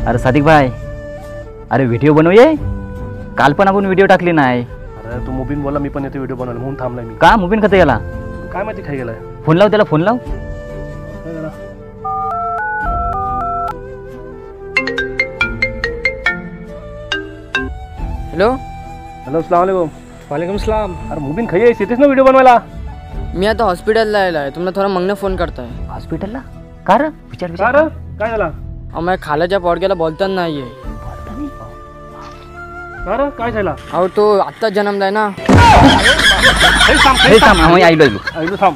अरे सादिक भाई, अरे व्हिडिओ बनवूये. काल पण आपण व्हिडिओ टाकली नाही. अरे तू मुबीन बोलला, मी पण येतो व्हिडिओ बनवला म्हणून थांबलाय मी. का मुबीन कधी गेला काय माहिती, खाई गेलाय. फोन लाव त्याला, फोन लाव. हॅलो हॅलो, अस्सलाम वालेकुम. वालेकुम सलाम. अरे मुबीन खाई आहेस, येतेस ना व्हिडिओ बनवायला? मी आता हॉस्पिटलला यायला आहे, तुम्हाला थोडा मगनं फोन करताय. हॉस्पिटलला का रे? विचार का विचार. रे, काय झाला? अहो माझ्या खालाच्या पोरग्याला बोलताना नाहीये. का रे, काय झाला? अहो तो आत्ताच जन्मलाय ना. हे थांब, आम्ही आलो आलो. आयलो थांब.